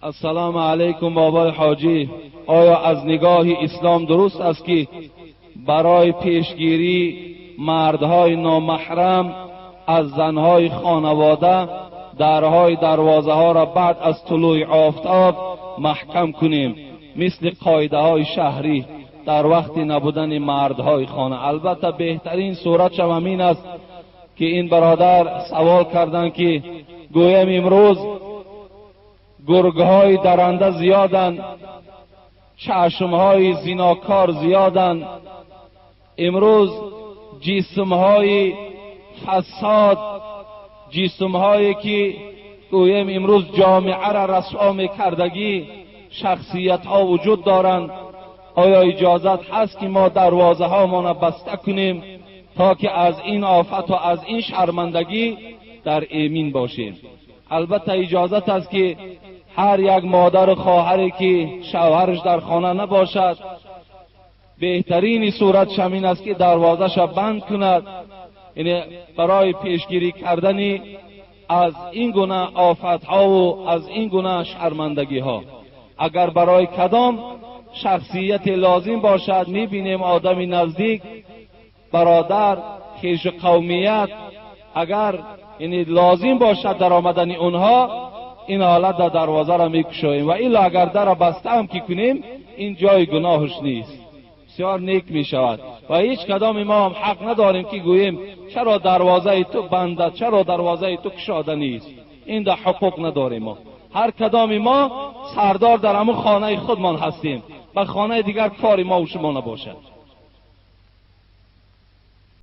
Ассалому алайкум, бобои ҳоҷӣ. Оё аз нигоҳи ислом дуруст аст, ки барои пешгирии мардҳои номаҳрам аз занҳои хонавода дарҳои дарвозаҳоро баъд аз тулӯи офтоб маҳкам кунем, мисли қоидаҳои шаҳрӣ, дар вақти набудани мардҳои хона? Албатта, беҳтарин суратшам ҳамин аст, ки ин бародар савол карданд, ки гӯям имрӯз гургҳои даранда зиёданд, чашмҳои зинокор зиёданд, имрӯз ҷисмҳои фасод, ҷисмҳое ки гӯем имрӯз ҷомеаро расво мекардагӣ шахсиятҳо вуҷуд доранд. Оё иҷозат ҳаст, ки мо дарвозаҳомонро баста кунем, то ки аз ин офату аз ин шармандагӣ дар эмин бошем? Албатта, иҷозат аст, ки ҳар як модару хоҳаре ки шавҳараш дар хона набошад, беҳтарини суратш ҳамин аст, ки дарвозаша банд кунад, яъне барои пешгирӣ кардани аз ин гуна офатҳову аз ин гуна шармандагиҳо. Агар барои кадом шахсияте лозим бошад, мебинем одами наздик, бародар, хешу қавмият, агар яъне лозим бошад дар омадани онҳо, ин ҳолат дар дарвозаро мекушоем. Ва илло агар дара бастаам ки кунем, ин ҷои гуноҳаш нест, бисёр нек мешавад. Ва ҳеҷ кадоми мо ҳам ҳақ надорем, ки гӯем: чаро дарвозаи ту банд, чаро дарвозаи ту кушода нест? Ин да ҳуқуқ надорем. Мо ҳар кадоми мо сардор дар ҳамун хонаи худмон ҳастем, ба хонаи дигар кори мову шумо набошад.